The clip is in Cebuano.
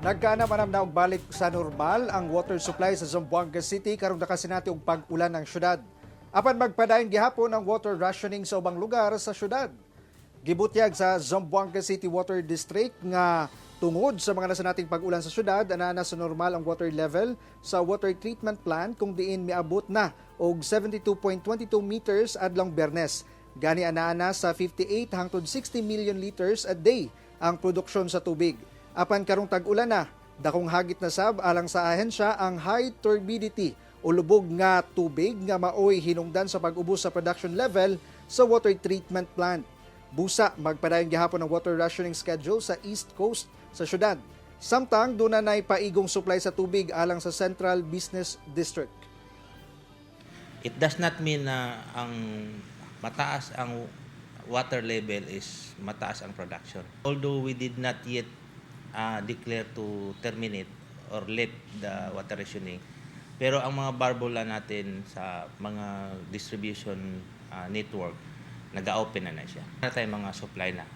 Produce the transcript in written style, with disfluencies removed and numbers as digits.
Nagkaanam-anam na og balik sa normal ang water supply sa Zamboanga City karong nakasinati og pag-ulan ng syudad. Apan magpadayon gihapon ang water rationing sa ubang lugar sa syudad. Gibutyag sa Zamboanga City Water District nga tungod sa mga nasinating pag-ulan sa syudad, ana sa normal ang water level sa water treatment plant kung diin miabot na og 72.22 meters adlong Biyernes. Gani ana sa 58 hangtod 60 million liters a day ang produksyon sa tubig. Apan karong tag-ulan na, dakong hagit na sab alang sa ahensya ang high turbidity o lubog nga tubig nga maoy hinungdan sa pag-ubos sa production level sa water treatment plant. Busa, magpadayon gihapon ang water rationing schedule sa East Coast sa syudad. Samtang duna nay paigong supply sa tubig alang sa Central Business District. It does not mean na ang mataas ang water level is mataas ang production. Although we did not yet declare to terminate or lift the water rationing, pero ang mga barbula natin sa mga distribution network, nag-open na na siya. Na tayo mga supply na.